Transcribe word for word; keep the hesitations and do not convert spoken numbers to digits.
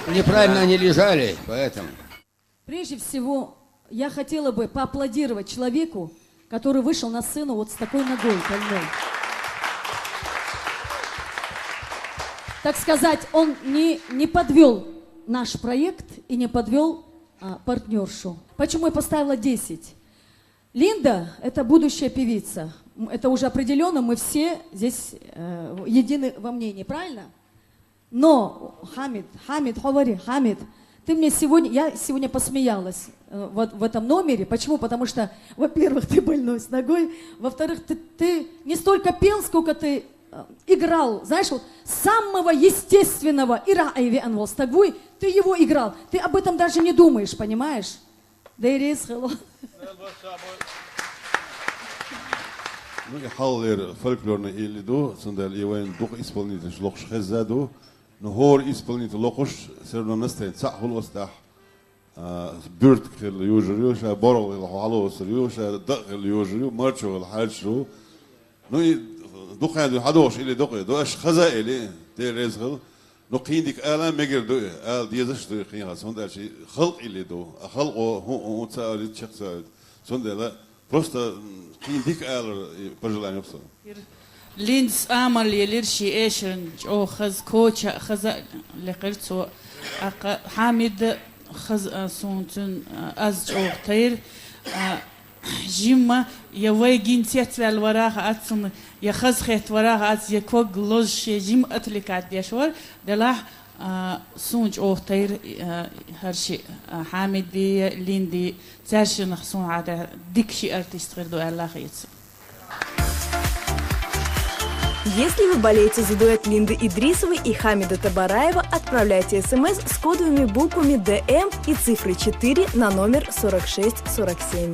Неправильно они лежали, поэтому. Прежде всего, я хотела бы поаплодировать человеку, который вышел на сцену вот с такой ногой больной. Так сказать, он не, не подвел наш проект и не подвел а, партнершу. Почему я поставила десять? Линда — это будущая певица. М, Это уже определенно, мы все здесь э, едины во мнении, правильно? Но, Хамид, Хамид, говори, Хамид, ты мне сегодня, я сегодня посмеялась э, вот в этом номере. Почему? Потому что, во-первых, ты больной с ногой, во-вторых, ты, ты не столько пел, сколько ты э, играл. Знаешь, вот самого естественного ира айви анвал стагвуй, ты его играл. Ты об этом даже не думаешь, понимаешь? Да и рез хело. Ну, и хьаллера фольклорный илли ду, цундела и вайн дукха исполнитель локхуш хезза ду. Ну, хӀора исполнитель локхуш, все равно настроение цхьаъ хул оцу тӀехь. А, буьртиг хилла йожур ю, ша боргӀа хилла хьалоцур ю, ша дакъа хилла йожур ю, марчо хилла хьаьрчар ву. Ну, и дукха ду, хьадогӀуш илли дукха ду, аша хаза илли, Дела реза хила. Ну, кхин дика ала мегар ду и, ала дезаш ду и кхин хаза, хӀунда аьлча и халкъ илли ду, а халкъо хӀун, хӀун ца алиц, чекх ца алиц. Цундела просто м, кхин дика алар и пожелание ю сан. Линда цӀа мел елира шен эшарна чӀогӀа хаза, коча а хаза а лекхира цо. ТӀаккха Хьамида хаза а суна цуьнан а, аз чӀогӀа тайра. А, Жимма, я вай гина цецваьлла вара а хаьа цунна, я хаза хетта вара а хаьа, я ког лозуш шен жима отвлекать деш вара, делахь а, суна чӀогӀа тайра а, хӀара шиъ, а, Хьамиди, Линди, цаьршиннах суна хьада дика ши артист хир ду аьлла хета. Если вы болеете за дуэт Линды Идрисовой и Хамида Табараева, отправляйте смс с кодовыми буквами Д М и цифрой четыре на номер сорок шесть сорок семь.